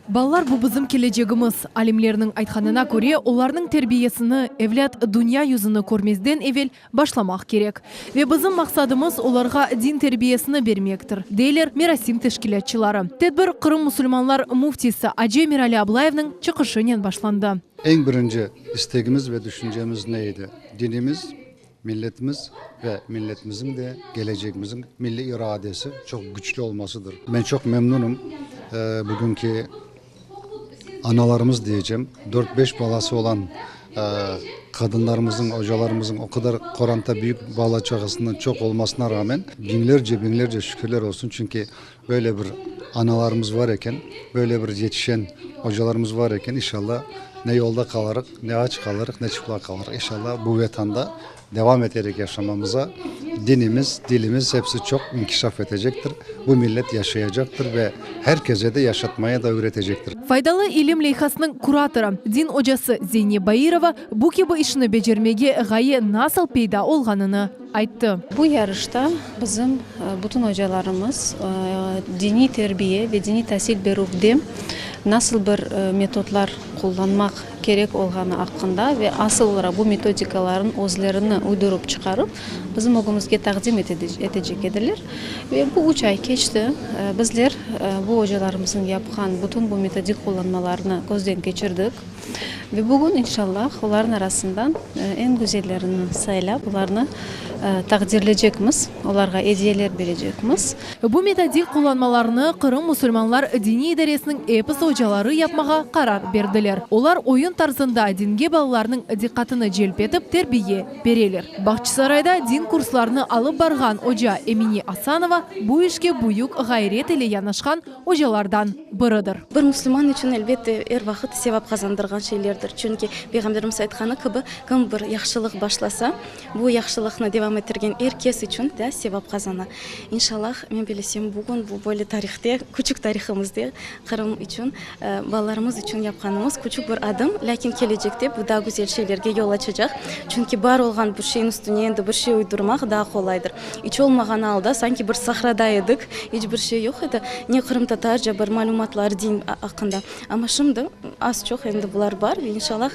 Balalar bu bizim kelecegimiz. Alimlerniñ aytqanına köre, olarnıñ terbiyesini evlât dünya yüzüni körmezden evel başlamaq kerek. Ve bizim maqsadımız olarğa din terbiyesini bermektir, deyler merasim teşkilâtçıları. Tedbir Qırım musulmanlar müftisi acı Emirali Ablayevniñ çıqışınen başlandı. Eñ birinci istegimiz ve düşüncemiz ne edi? Dinimiz, milletimiz ve milletimizniñ de kelecegimizniñ milliy iradesi çoq küçlü olmasıdır. Men çoq memnunım, bugünki analarımız diyecem, dört-beş balası olan qadınlarımıznıñ, ocalarımıznıñ o qadar qoranta büyük bala-çağasından çoq olmasına rağmen, biñlerce, biñlerce şükürler olsun, çünki böyle bir analarımız var eken, böyle bir yetişen ocalarımız var eken, inşallah, ne yolda qalarıq, ne aç qalarıq, ne çıplaq qalarıq. İnşallah, bu Vatanda devam eterek yaşamamıza dinimiz, dilimiz hepsi çoq inkişaf etecektir, bu millet yaşayacaqtır ve her kese de yaşatmaya da ögretecektir. Faydalı ilim leyhasınıñ kuratorı, din ocası Zeyneb Bairova bu kibi işni becermege ğaye nasıl peyda olğanını ayttı. Bu yarışta bizim bütün ocalarımız diniy terbiye ve diniy tasil berüvde nasıl bir metodlar qullanmaq kerek olğanı aqqında ve asıl olaraq bu metodikalarnıñ özlerini uydurıp çıqarıp, bizim ögümizge taqdim etecek ediler. Ve bu üç ay keçti. Bizler bu ocalarımıznıñ yapqan bütün bu metodik qullanmalarını közden keçirdik. Ve bugün, inşallah, olarnıñ arasından eñ güzellerini saylap, olarnı taqdirlecekmiz, olarğa ediyeler berecekmiz. Bu metodik qullanmalarnı Qırım musulmanlar diniy idaresiniñ episi ocaları yapmağa qarar berdiler. Olar oyun tarzında dinge balalarnıñ diqqatını celp etip, terbiye bereler. Bağçasarayda din kurslarını alıp barğan oca Emine Asanova bu işke büyük ğayret ile yanaşqan ocalardan biridir. Bir musulman içün, elbette, er vaqıt sevap qazandırğan şeylerdir. Çünki Peyğamberimiz aytqanı kibi, kim bir yahşılıq başlasa, bu yahşılıqnı devam ettirgen er kes içün de sevap qazana. İnşallah, men bilesem, bugün bu böyle tarihte, küçük tarihimizde Qırım içün, balalarımız içün yapqanımız küçük bir adım, lâkin kelecekte bu daa güzel şeylerge yol açacaq. Çünki bar olğan bir şeyniñ üstüne endi bir şey uydurmaq daa qolaydır. İç olmağan alda, sanki bir sahrada edik, iç bir şey yoq edi, ne qırımtatarca bir malümatlar din aqqında. Amma şimdi az-çoq endi bular bar ve inşallah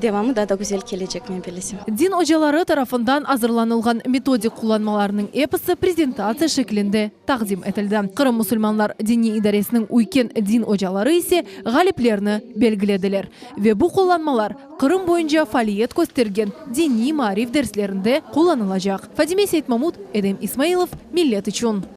devamı daa da güzel kelecek, men bilesem. Din ocaları tarafından azırlanılğan metodik qullanmalarnıñ episi prezentatsiya şeklinde taqdim etildi. Qırım musulmanlar diniy idaresiniñ üyken din ocaları ise ğaliplerni belgilediler ve bu qullanmalar Qırım boyunca faaliyet köstergen diniy maarif derslerinde qullanılacaq. Fadime Seytmamut, Edem İsmailov, Millet içün.